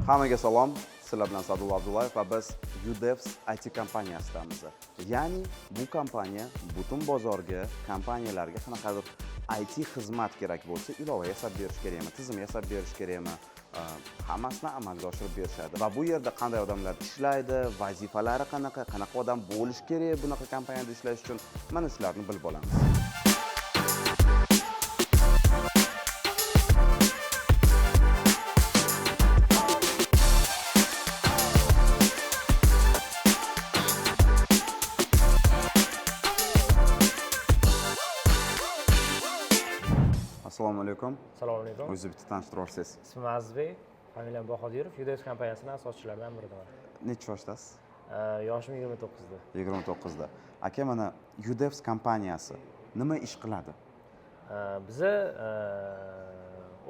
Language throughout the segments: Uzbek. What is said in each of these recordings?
Hammaga salom. Sizlar bilan Sadulla Abdullayev va biz UDevs IT kompaniyasidamiz. Ya'ni bu kompaniya butun bozorga, kompaniyalarga qanaqadir IT xizmat kerak bo'lsa, ilova yasab berish kerakmi, tizim yasab berish kerakmi, hammasini amalga oshirib berishadi. Va bu yerda qanday odamlar ishlaydi, vazifalari qanaqa, qanaqa odam bo'lish kerak bunaqa kompaniyada ishlash uchun, mana shularni bilib olamiz. Assalomu alaykum. Assalomu alaykum. O'zingizni bitta tanishtirib yuborsangiz. Ismim Azizbek, familiyam Bahodirov, UDevs kompaniyasining asoschilaridan biriman. Necha yoshdasiz? Yoshim 29da. 29da. Aka, mana UDevs kompaniyasi nima ish qiladi? Biza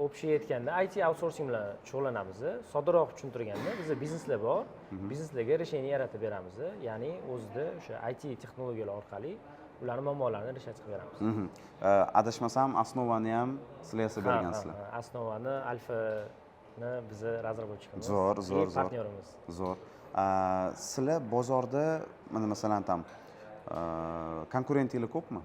общий aytganda IT outsourcing bilan shug'ullanamiz. Soddaroq tushuntirganda, bizda bizneslar bor, bizneslarga решение yaratib beramiz. Ya'ni o'zida o'sha IT texnologiyalar orqali ularni muammolarini решать qilib beramiz. Adashmasam, Osnovani ham sizlar yasab bergansizlar. Ha, Osnovani, Alfani biza разработчик imiz. Zo'r, zo'r, и zo'r. Partnyorimiz. Zo'r. Sizlar bozorda mana masalan там konkurentinglar ko'pmi?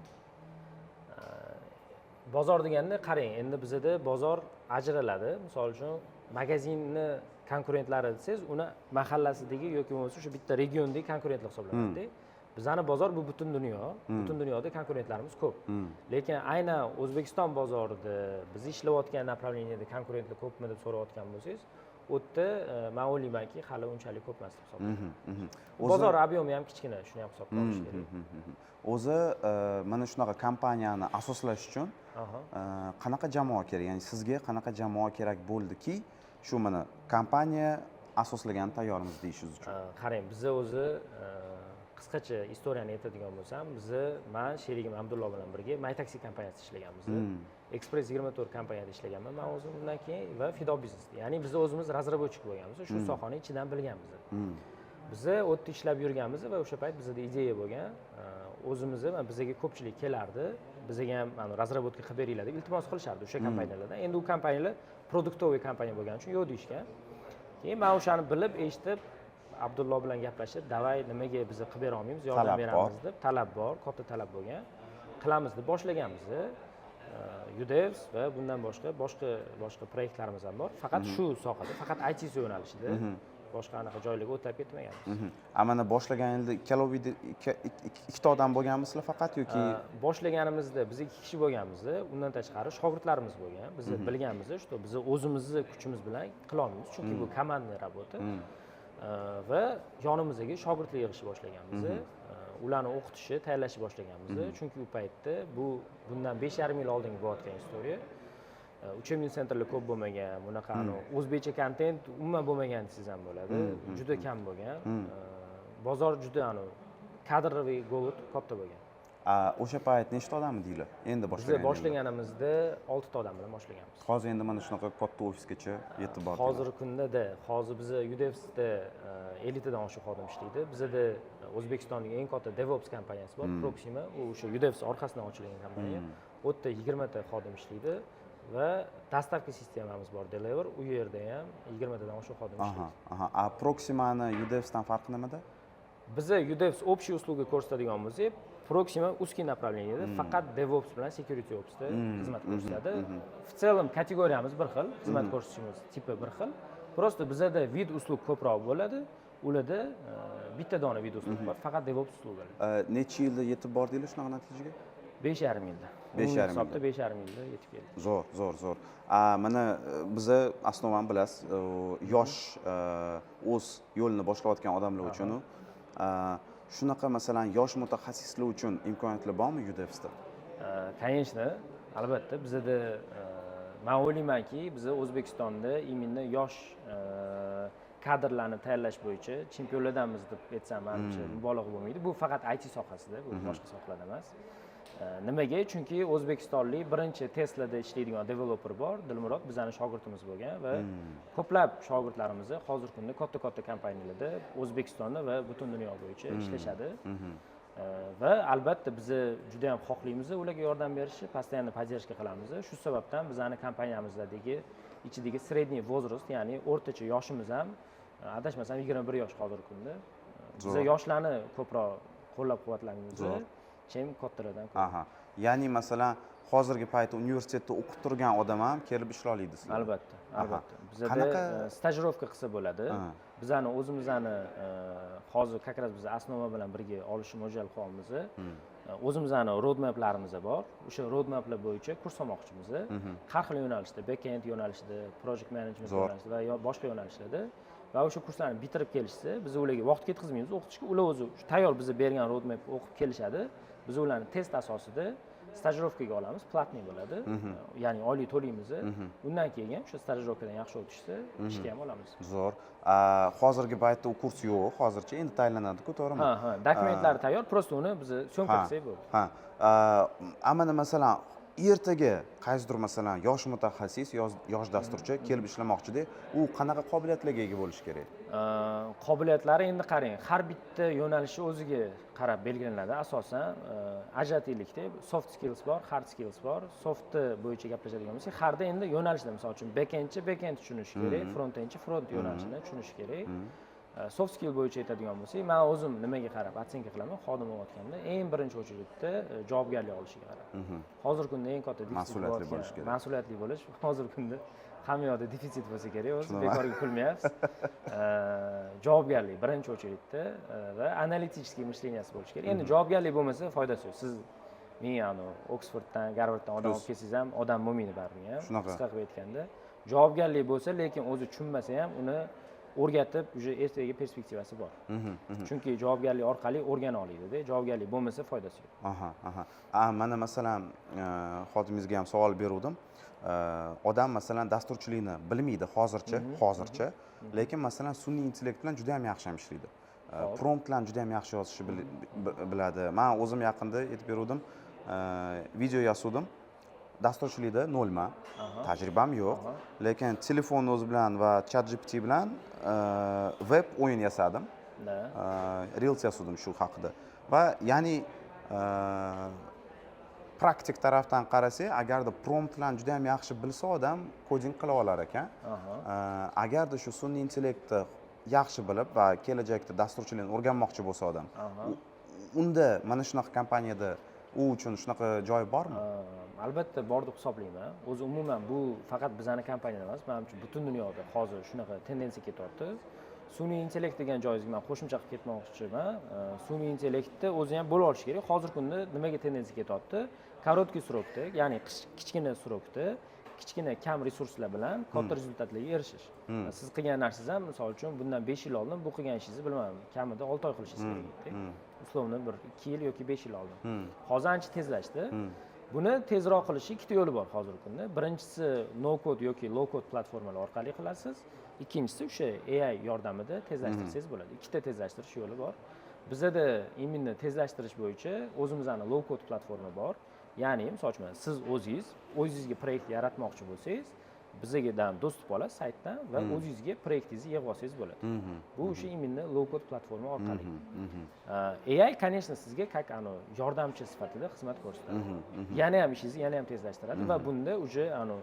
Bozor deganda qarang, endi bizada bozor ajraladi. Misol uchun, magazinni konkurentlari desangiz, uni mahallasidagi yoki bo'lmasa o'sha bitta regiondagi konkurentlar hisoblanadi. Bizani bozor bu butun dunyo, butun dunyoda konkurentlarimiz ko'p. Lekin aynan O'zbekiston bozorida biz ishlayotgan направление da konkurentlar ko'pmi deb so'rayotgan bo'lsangiz, u yerda man o'ylaymanki, hali unchalik ko'p emas deb hisoblayman. Bozor объем i ham kichkina, shuni ham hisobga olish kerak. O'zi mana shunaqa kompaniyani asoslash uchun qanaqa jamoa kerak? Ya'ni sizga qanaqa jamoa kerak bo'ldiki, shu mana kompaniya asoslagan tayyormiz deyishingiz uchun? Qarang, biza o'zi qisqacha история ni aytadigan bo'lsam, biza, man sherigim Abdullo bilan birga My Taxi kompaniyasida ishlaganmiz. Express 24 kompaniyada ishlaganman man o'zim undan keyin va Fido biznesda. Ya'ni biz o'zimiz разработчик bo'lganmiz, shu sohani ichidan bilganmiz. Biza u yerda ishlab yurganmiz va o'sha payt bizada ideya bo'lgan. O'zimizni mana bizaga ko'pchilik kelardi, bizaga ham mana разработка qilib beringlar deb iltimos qilishardi o'sha kompaniyalardan. Endi u kompaniyalar продуктовый kompaniya bo'lgani uchun yo'q deyishgan. Keyin man o'shani bilib, eshitib, Abdullo bilan gaplashib, давай, nimaga biz qilib bera olmaymiz, yordam Talab beramiz bor. deb, talab bor, katta talab bo'lgan, qilamiz deb boshlaganmiz. UDevs va bundan boshqa boshqa proyektlarimiz ham bor. Faqat shu sohada, faqat IT yo'nalishida, boshqa anaqa joylarga o'tlab ketmaganmiz. A mana boshlaganingizda ikkalovi ikkita odam bo'lganmisizlar faqat yoki? Boshlaganimizda biz ikki kishi bo'lganmiz. Undan tashqari shogirdlarimiz bo'lgan. Biz bilganmiz, что biz o'zimizni kuchimiz bilan qila olmaymiz, chunki bu командный работа. Va yonimizga shogirdlar yig'ishni boshlaganmiz. Ularni o'qitishni, tayyorlashni boshlaganmiz, chunki u paytda bu bundan 5,5 yil oldingi bo'layotgan история. Учебный центр lar ko'p bo'lmagan, bunaqa o'zbekcha kontent umuman bo'lmagan desangiz ham bo'ladi, juda kam bo'lgan. Bozor juda кадровый голод katta bo'lgan. A, o'sha payt nechta odam edinglar endi Biz boshlaganingizda? Boshlaganimizda oltita odam bilan boshlaganmiz. Hozir endi mana shunaqa katta ofisgacha yetib bordinglar. Hozirgi kunda, hozir biza UDevsda 50 tadan oshiq xodim ishlaydi. Bizada O'zbekistonning eng katta DevOps kompaniyasi bor, Proxima. U o'sha UDevs orqasidan ochilgan kompaniya. U yerda 20 ta xodim ishlaydi va доставка sistemamiz bor, Deliver, u yerda ham 20 tadan oshiq xodim ishlaydi. Aha, a Proximani UDevsdan farqi nimada? Biza UDevs общий услуга ko'rsatadigan bo'lsak, Proxima узкий направление da, faqat DevOps bilan Security Opsda xizmat ko'rsatadi. В целом kategoriyamiz bir xil, xizmat ko'rsatishimiz tipi bir xil. Просто bizada вид услуг ko'proq bo'ladi, ularda bitta dona вид услуг bor, faqat DevOps услуга lar. Necha yilda yetib bordinglar shunaqa natijaga? 5,5 yilda. 5,5 Hisobda yilda. 5,5 yilda yetib keldik. Zo'r, zo'r, zo'r. A mana biza Osnovani bilasiz, yosh, o'z yo'lini boshlayotgan odamlar uchun shunaqa, masalan, yosh mutaxassislar uchun imkoniyatlar bormi UDevsda? Конечно, albatta, bizada man o'ylaymanki, biza O'zbekistonda именно yosh kadrlarni tayyorlash bo'yicha chempionlardanmiz deb aytsam, manimcha, mubolag'a bo'lmaydi. Bu faqat IT sohasida, bu boshqa sohalarda emas. Nimaga? Chunki o'zbekistonlik birinchi Teslada ishlaydigan developer bor, Dilmurod, bizani shogirdimiz bo'lgan va ko'plab shogirdlarimiz hozirgi kunda katta katta kompaniyalarda O'zbekistonda va butun dunyo bo'yicha ishlashadi. Va albatta biza juda yam xohlaymiz ularga yordam berishni, постоянно поддержка qilamiz. Shu sababdan bizani kompaniyamizdagi ichidagi средний возраст, ya'ni o'rtacha yoshimiz ham, adashmasam, 21 yosh hozirgi kunda. Biza yoshlarni ko'proq qo'llab quvvatlaymiz, чем kattalardan ko'ra. Aha, ya'ni masalan, hozirgi paytda universitetda o'qib turgan odam ham kelib ishlay oladi sizlar? Albatta, albatta. Bizada stajirovka qilsa bo'ladi. Bizani o'zimizni hozir как раз biz Основа bilan birga olishni mo'ljal qilyapmiz. O'zimizni roadmaplarimiz bor, o'sha roadmaplar bo'yicha kurs olmoqchimiz har xil yo'nalishda: backend yo'nalishida, project management yo'nalishida va boshqa yo'nalishlarda. Va o'sha kurslarni bitirib kelishsa, biz ularga vaqt ketkazmaymiz o'qitishga. Ular o'zi shu tayyor, biza bergan roadmap o'qib kelishadi. Biz ularni test asosida stajirovkaga olamiz, платный bo'ladi, ya'ni oylik to'laymiz. Undan keyin o'sha stajirovkadan yaxshi o'tishsa, ishga ham olamiz. Zo'r. Hozirgi paytda u kurs yo'q hozircha, endi tayyorlanadi-ku, to'g'rimi? Ha, dokumentlari tayyor, просто uni biz съёмка qilsak bo'ldi. Ha, mana masalan, ertaga qaysidir, masalan, yosh mutaxassis, yosh dasturchi kelib ishlamoqchida, u qanaqa qobiliyatlarga ega bo'lishi kerak? Qobiliyatlari endi qarang, har bitta yo'nalishi o'ziga qarab belgilanadi. Asosan ajrataylikda, soft skills bor, hard skills bor. Softni bo'yicha gaplashadigan bo'lsak, harda endi yo'nalishda, misol uchun, backendchi backend tushunishi kerak, frontendchi front yo'nalishini tushunishi kerak. Soft skill bo'yicha aytadigan bo'lsak, man o'zim nimaga qarab оценка qilaman xodim olayotganda? Eng birinchi очередь da javobgarlik olishiga qarab. Hozirgi kunda eng katta defitsit Mas'uliyatli bo'layotgan- bo'lish kerak. Mas'uliyatli bo'lish hozirgi kunda hamma yoqda defitsit bo'lsa kerak o'zi, Shunaqa. bekorga kulmayapsiz. Javobgarlik birinchi очередь da va аналитический мышления si bo'lishi kerak. Endi javobgarlik bo'lmasa, foydasi yo'q. Siz ming anavi Oksforddan, Garvarddan odam Плюс. olib kelsangiz ham, odam bo'lmaydi baribir ham. Shunaqa. Qisqa qilib aytganda, javobgarlik bo'lsa, lekin o'zi tushunmasa ham, uni o'rgatib, уже ertaga perspektivasi bor, chunki javobgarlik orqali o'rgana oladida. Javobgarlik bo'lmasa, foydasi yo'q. Aha. A, mana masalan, xodimingizga ham savol beruvdim. Odam masalan dasturchilikni bilmaydi hozircha, lekin masalan sun'iy intellekt bilan juda ham yaxshi ham ishlaydi. Promptlarni juda ham yaxshi yozishni biladi. Man o'zim yaqinda aytib beruvdim, video yozuvdim. Dasturchilikda nolman, tajribam yo'q, lekin telefonni o'zi bilan va ChatGPT bilan web o'yin yasadim. Reels yozuvdim shu haqida. Va ya'ni praktik tarafdan qarasak, agarda promptlarni juda ham yaxshi bilsa, odam coding qila olar ekan. Agarda shu sun'iy intellektni yaxshi bilib va kelajakda dasturchilikni o'rganmoqchi bo'lsa odam, unda mana shunaqa kompaniyada u uchun shunaqa joy bormi? Albatta bor deb hisoblayman. O'zi umuman bu faqat bizani kompaniyada emas, manimcha, butun dunyoda hozir shunaqa tendensiya ketyapti. Sun'iy intellekt degan joyingizga man qo'shimcha qilib ketmoqchiman. Sun'iy intellektni o'zi ham bo'la olishi kerak. Hozirgi kunda nimaga tendensiya ketyapti? Короткий срок da, ya'ni kichkina срок da, kichkina kam resurslar bilan katta результат larga erishish. Siz qilgan narsangiz ham, misol uchun, bundan 5 yil oldin bu qilgan ishingizni, bilmadim, kamida 6 oy qilishingiz kerak edi, условно, bir 2 yil yoki 5 yil oldin. Hozir ancha tezlashdi. Buni tezroq qilishni ikkita yo'li bor hozirgi kunda. Birinchisi no code yoki low code platformalar orqali qilasiz, ikkinchisi o'sha AI yordamida tezlashtirsangiz bo'ladi. Ikkita tezlashtirish yo'li bor. Bizada именно tezlashtirish bo'yicha o'zimizni low code platforma bor. Ya'ni misol uchun, siz o'zingiz o'zingizga proyekt yaratmoqchi bo'lsangiz, bizadan доступ olasiz saytdan va o'zingizga proyektingizni yig'ib olsangiz bo'ladi. Bu o'sha именно low code platforma orqali. AI, конечно, sizga как anu yordamchi sifatida xizmat ko'rsatadi, yana ham ishingizni yana ham tezlashtiradi va bunda уже anu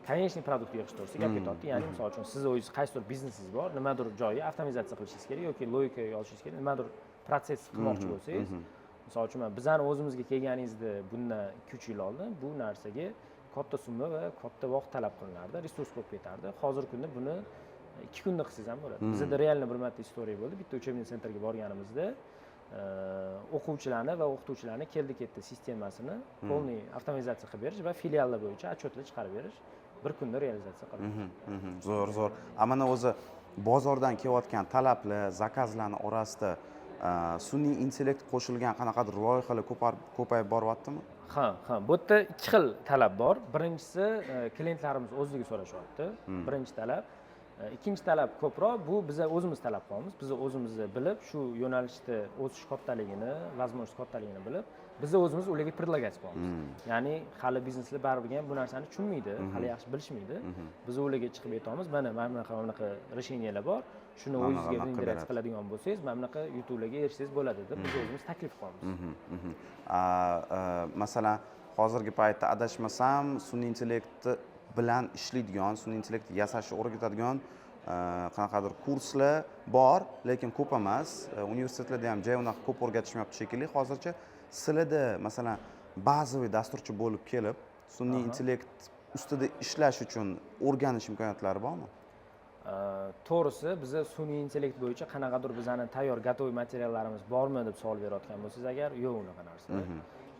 конечный продукт yig'ish to'g'risida gap ketyapti. Ya'ni misol uchun, siz o'zingiz qaysidir biznesingiz bor, nimadir joyi avtomatizatsiya qilishingiz kerak yoki logika yozishingiz kerak, nimadir protsess qilmoqchi bo'lsangiz. Misol uchun, mana bizani o'zimizga kelganingizda bundan 2-3 yil oldin bu narsaga katta summa va katta vaqt talab qilinardi, resurs ko'p ketardi. Hozirgi kunda buni 2 kunda qilsangiz ham bo'ladi. Bizada реально bir marta история bo'ldi. Bitta учебный центр ga borganimizda o'quvchilarni va o'qituvchilarni keldi ketdi sistemasini полный avtomatizatsiya qilib berish va filiallar bo'yicha отчет lar chiqarib berish bir kunda realizatsiya qildik. Zo'r, zo'r. A mana o'zi bozordan kelayotgan talablar, заказ larni orasida sun'iy intellekt qo'shilgan qanaqadir loyihalar ko'payib boryaptimi? Ha, bu yerda ikki xil talab bor. Birinchisi, klientlarimiz o'zligi so'rashyapti, birinchi talab. Ikkinchi talab ko'proq bu biza o'zimiz talab qilyapmiz. Biz o'zimizni bilib, shu yo'nalishda o'sish kattaligini, возможность kattaligini bilib. Biz o'zimiz ularga предлагать qilyapmiz. Ya'ni hali bizneslar baribir ham bu narsani tushunmaydi, hali yaxshi bilishmaydi. Biz ularga chiqib aytamiz, mana bunaqa mana bunaqa решения lar bor, shuni Mana o'zingizga bunaqa qilib внедрять beradi. qiladigan bo'lsangiz, mana bunaqa yutuqlarga erishsangiz bo'ladi deb biz o'zimiz taklif qilamiz. Masalan, hozirgi paytda adashmasam, sun'iy intellekt bilan ishlaydigan, sun'iy intellekt yasashni o'rgatadigan qanaqadir kurslar bor, lekin ko'p emas. Universitetlarda ham ja unaqa ko'p o'rgatishmayapti shekilli hozircha. Sizlarda, masalan, bazaviy dasturchi bo'lib kelib, sun'iy intellekt ustida ishlash uchun o'rganish imkoniyatlari bormi? To'g'risi, biza sun'iy intellekt bo'yicha qanaqadir bizani tayyor, готовый materiallarimiz bormi deb savol berayotgan bo'lsangiz agar, yo'q unaqa narsa.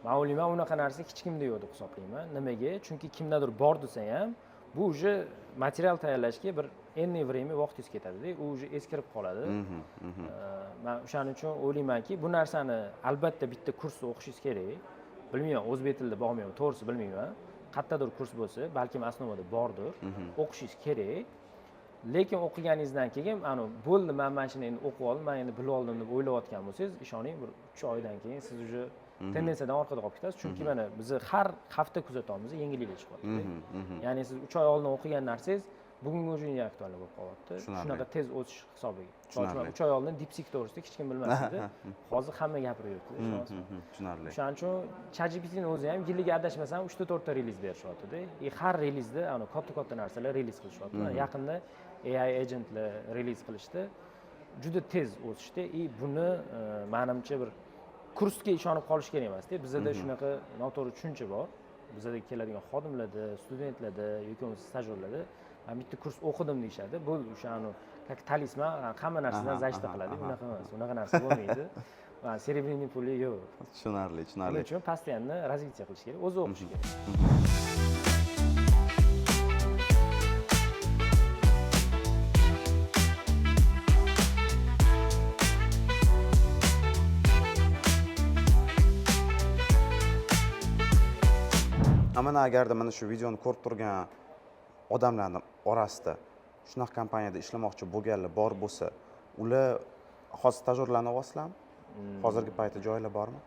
Man o'ylayman, unaqa narsa hech kimda yo'q deb hisoblayman. Nimaga? Chunki kimdadir bor desa ham, bu уже material tayyorlashga bir энный время, vaqtingiz ketadida, u уже eskirib qoladi. Man o'shaning uchun o'ylaymanki, bu narsani albatta bitta kursda o'qishingiz kerak. Bilmayman, o'zbek tilida bormi yo'qmi, to'g'risi bilmayman. Qayerdadir kurs bo'lsa, balkim Osnovada bordir, o'qishingiz kerak. Lekin o'qiganingizdan keyin anavi bo'ldi, man mana shuni endi o'qib oldim, man endi bilib oldim deb o'ylayotgan bo'lsangiz, ishoning, bir 3 oydan keyin siz уже tendensiyadan orqada qolib ketasiz. Chunki mana biz har hafta kuzatamiz, yangiliklar chiqyapti. Ya'ni siz 3 oy oldin o'qigan narsangiz bugungi уже не актуальный bo'lib qolyapti. Shunaqa tez o'sish hisobiga. Misol uchun, 3 oy oldin DeepSeek to'g'risida hech kim bilmas edi, hozir hamma gapirib yuribdi, ishonasizmi? Tushunarli. O'shaning uchun ChatGPTni o'zi ham yiliga, adashmasam, uchta to'rtta reliz berishyaptida и har relizda anavi katta katta narsalar reliz qilishyapti. Mana yaqinda AI agentlar reliz qilishdi. Juda tez o'sishdi и buni manimcha bir kursga ishonib qolish kerak emasda. Bizada shunaqa noto'g'ri tushuncha bor, bizada keladigan xodimlarda, studentlarda yoki bo'lmasa stajyorlarda: man bitta kurs o'qidim deyishadi, bo'ldi, o'shani как talisman, hamma narsadan защита qiladi. Unaqa emas, unaqa narsa bo'lmaydi. Серебряный пули yo'q. Tushunarli, tushunarli. Buning uchun постоянно развитие qilish kerak, o'zi o'qish kerak. Mana agarda mana shu videoni ko'rib turgan odamlarni orasida shunaqa kompaniyada ishlamoqchi bo'lganlar bor bo'lsa, ular hozir stajyorlarni olyapsizlarmi? Hozirgi paytda joylar bormi?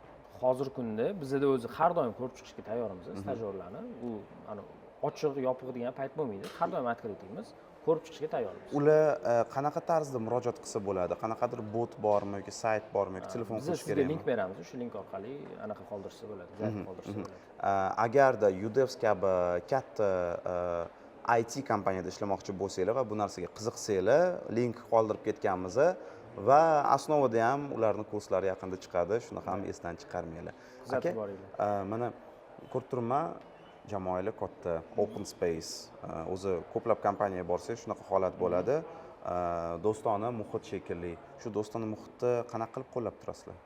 Hozirgi kunda bizada o'zi har doim ko'rib chiqishga tayyormiz stajyorlarni. U ani ochiq yopiq degan payt bo'lmaydi, har doim открытый miz, ko'rib chiqishga tayyormiz. Ular qanaqa tarzda murojaat qilsa bo'ladi? Qanaqadir bot bormi yoki sayt bormi yoki telefon Biz qilish sizga kerakmi? Link beramiz, shu link orqali anaqa qoldirsa bo'ladi, заявка qoldirsa bo'ladi. Agarda Udevs kabi katta IT kompaniyada ishlamoqchi bo'lsanglar va bu narsaga qiziqsanglar, link qoldirib ketganmiz va Osnovada ham ularni kurslari yaqinda chiqadi, shuni ham esdan chiqarmanglar. Kuzatib Aka, boringlar. Mana ko'rib turibman, jamoanglar katta, open space. O'zi ko'plab kompaniyaga borsangiz shunaqa holat bo'ladi. Do'stona muhit shekilli. Shu do'stona muhitni qanaqa qilib qo'llab turasizlar?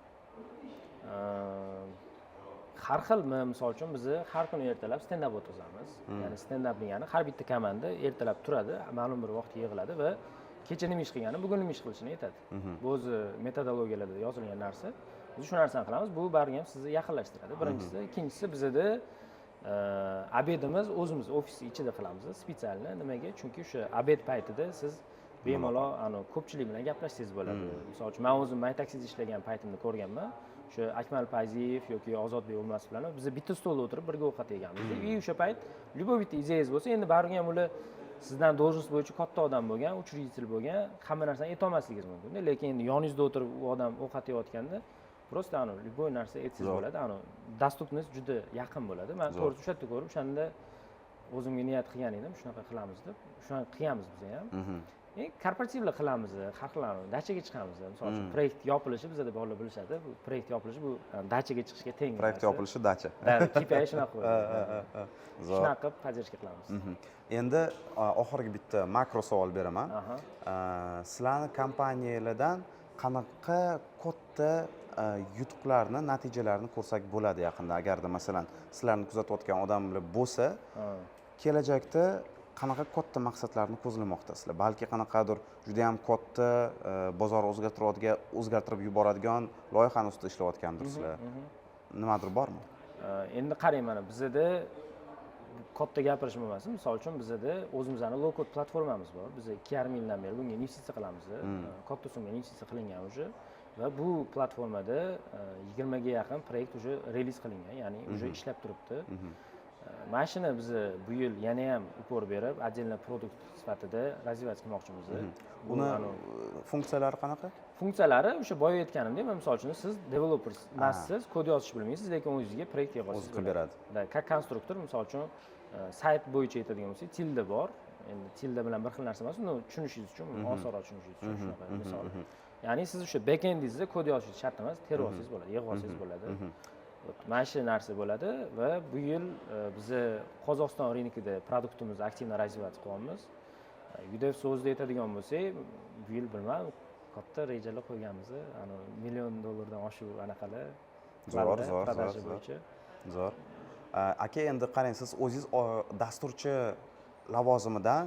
Har xil, misol uchun, bizni har kuni ertalab stendap o'tkazamiz. Ya'ni stendap degani har bitta komanda ertalab turadi, ma'lum bir vaqtga yig'iladi va kecha nima ish qilgani, bugun nima ish qilishini aytadi. Bu o'zi metodologiyalarda yozilgan narsa. Biz shu narsani qilamiz, bu baribir ham sizni yaqinlashtiradi, birinchisi. Ikkinchisi, bizada обед imiz o'zimiz ofis ichida qilamiz специально. Nimaga? Chunki o'sha обед paytida siz bemalol anavi ko'pchilik bilan gaplashsangiz bo'ladi. Misol uchun, man o'zim MyTaxida ishlagan paytimda ko'rganman, o'sha Akmal Fayziyev yoki Ozodbek O'lmasov bilan biz bitta stolda o'tirib birga ovqat yeganmiz. И o'sha payt любой bitta ideyangiz bo'lsa, endi baribir ham ular sizdan должность bo'yicha katta odam bo'lgan, учредитель bo'lgan, hamma narsani aytolmasligingiz mumkinda, lekin endi yoningizda o'tirib u odam ovqat yeyotganda просто anavi любой narsa aytsangiz bo'ladi, anavi доступность juda yaqin bo'ladi. Man to'g'risi o'sha yerda ko'rib, o'shanda o'zimga niyat qilgan edim, shunaqa qilamiz deb. Shunaqa qilganmiz biz ham. Korporativlar qilamiz, har xil dachaga chiqamiz. Misol uchun, proyekt yopilishi, bizada bolalar bilishadi, bu proyekt yopilishi bu dachaga chiqishga teng Proyekt narsa. yopilishi dacha. Да, KPI shunaqa qo'yilgan. Zo'r. Shunaqa qilib поддержка qilamiz. Endi oxirgi bitta makro savol beraman. Aha. Sizlarni kompaniyalardan qanaqa katta yutuqlarni, natijalarni ko'rsak bo'ladi yaqinda? Agarda, masalan, sizlarni kuzatayotgan odamlar bo'lsa, kelajakda qanaqa katta maqsadlarni ko'zlamoqdasizlar? Balki qanaqadir juda ham katta bozor o'zgartirib yuboradigan loyihani ustida ishlayotgandirsizlar. Nimadir bormi? Endi qarang, mana bizada katta gapirish bo'lmasin, misol uchun, bizada o'zimizni low code platformamiz bor. Biz 2,5 yildan beri bunga investitsiya qilamiz. Katta summa investitsiya qilingan уже. Va bu platformada 20 ga yaqin proyekt уже релиз qilingan, ya'ni уже ishlab turibdi. Mana shuni bizni bu yil yana ham упор berib, отдельно продукт sifatida развивать qilmoqchimiz. Bu Uni funksiyalari qanaqa? Funksiyalari o'sha boya aytganimdek, mana misol uchun, siz developer emassiz, kod yozishni bilmaysiz, lekin o'zingizga proyekt yig'ib O'zi qilib beradi. Да, как konstruktor, misol uchun, sayt bo'yicha aytadigan bo'lsak, Tilda bor. Endi Tilda bilan bir xil narsa emas, uni tushunishingiz uchun, osonroq tushunishingiz uchun shunaqa misol. Ya'ni siz o'sha backendingizda kod yozishingiz shart emas, terib olsangiz bo'ladi, yig'ib olsangiz bo'ladi. Вот, mana shu narsa bo'ladi. Va bu yil bizni Qozog'iston рынок ida продукт imizni активно развивать qilyapmiz. UDEV so'zida aytadigan bo'lsak, bu yil, bilmadim, katta rejalar qo'yganmiz, anavi million dollardan oshuv anaqalar Zo'r, planlar, zo'r, продажа zo'r, zo'r. bo'yicha. Zo'r. Aka, endi qarang, siz o'zingiz dasturchi lavozimidan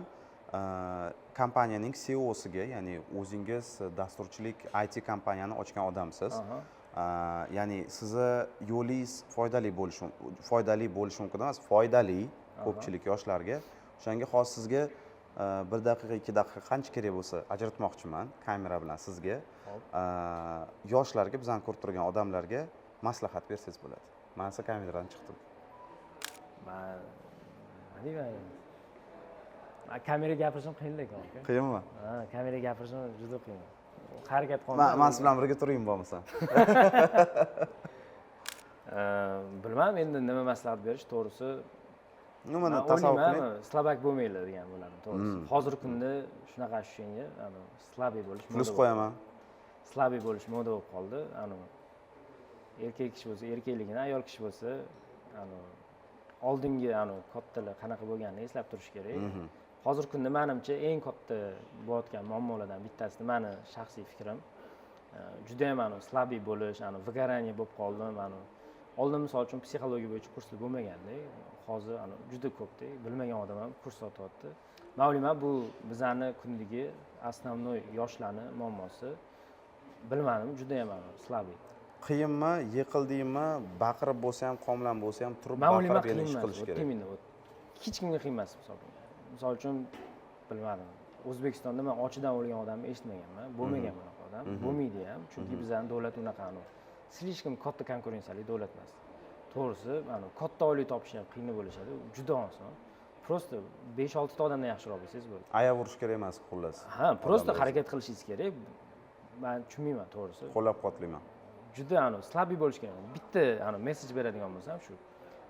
kompaniyaning CEOsiga, ya'ni o'zingiz dasturchilik IT kompaniyani ochgan odamsiz. Ya'ni sizni yo'lingiz foydali bo'lishi mumkin emas, foydali ko'pchilik yoshlarga. O'shanga hozir sizga bir daqiqa, 2 daqiqa, qancha kerak bo'lsa ajratmoqchiman kamera bilan sizga. Yoshlarga, bizani ko'rib turgan odamlarga maslahat bersangiz bo'ladi. Man esa kameradan chiqdim. Man nima deyman endi, man kameraga gapirishim qiyin lekin, aka. Qiyinmi? Ha, kameraga gapirishim juda qiyin, harakat Man, qilyapman. Man siz bilan birga turaymi bo'lmasa? Bilmadim endi nima maslahat berish, to'g'risi. Ну, mana Man tasavvur o'ylayman, qiling. Слабак bo'lmanglar degan bo'lardim, to'g'risi. Hozirgi kunda shunaqa ощущение, слабый bo'lish Plyus moda bo'lib qo'yaman. qoldi. Слабый bo'lish moda bo'lib qoldi. Anavi erkak kishi bo'lsa erkakligini, ayol kishi bo'lsa anavi oldingi anavi kattalar qanaqa bo'lganini eslab turish kerak. Hozirgi kunda, manimcha, eng katta bo'layotgan muammolardan bittasi, mani shaxsiy fikrim, judayam anavi слабый bo'lish, anavi выгорание bo'lib qoldim. Anavi oldin, misol uchun, psixologiya bo'yicha kurslar bo'lmaganda, hozir anavi juda ko'pda, bilmagan odam ham kurs sotyapti. Man o'ylayman, bu bizani kundagi основной yoshlarni muammosi, bilmadim, judayam anavi слабый. Qiyinmi, yiqildingmi, baqirib bo'lsa ham, qomlan bo'lsa ham, turib, Man o'ylayman, baqirib yana qiyin ish emas. qilish Вот kerak. Именно, вот hech kimga qiyin emas. Misol uchun, bilmadim, O'zbekistonda man ochidan o'lgan odamni eshitmaganman, bo'lmagan bunaqa odam, bo'lmaydi ham, chunki bizani davlat unaqa anavi слишком katta konkurensiyali davlat emas, to'g'risi. Anavi katta oylik topish ham qiyin bo'lishadi, juda oson, просто 5-6 ta odamdan yaxshiroq bo'lsangiz bo'ldi. Ayab urish kerak emas, xullas. Ha, просто Odamlar. harakat qilishingiz kerak. Man tushunmayman, to'g'risi. Qo'llab quvvatlayman. Juda anavi слабый bo'lish kerak. Bitta anavi месседж beradigan bo'lsam, shu: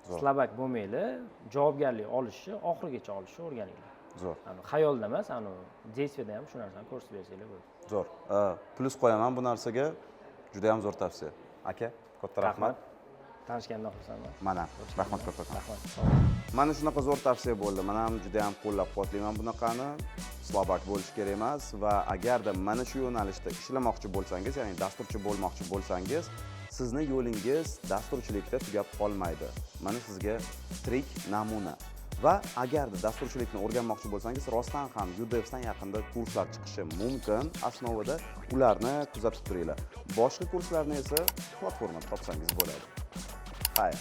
Zo'r. слабак bo'lmanglar, javobgarlik olishni, oxirigacha olishni o'rganinglar. Zo'r. Anavi xayolda emas, anavi действие da ham shu narsani ko'rsatib bersanglar bo'ladi. Zo'r. Plyus qo'yaman bu narsaga. Juda ham zo'r tavsiya. Aka, katta rahmat. Tanishganimdan xursandman. Mana, rahmat kattakon. Rahmat, sog' bo'ling. Mana shunaqa zo'r tavsiya bo'ldi. Man ham juda ham qo'llab-quvvatlayman bunaqani. Слабак bo'lish kerak emas va agarda mana shu yo'nalishda ishlamoqchi bo'lsangiz, ya'ni dasturchi bo'lmoqchi bo'lsangiz, sizni yo'lingiz dasturchilikda tugab qolmaydi. Mana sizga tirik namuna. Va agarda dasturchilikni o'rganmoqchi bo'lsangiz, rostdan ham UDEVSdan yaqinda kurslar chiqishi mumkin. Основа da ularni kuzatib turinglar. Boshqa kurslarni esa platformada topsangiz bo'ladi. Xayr.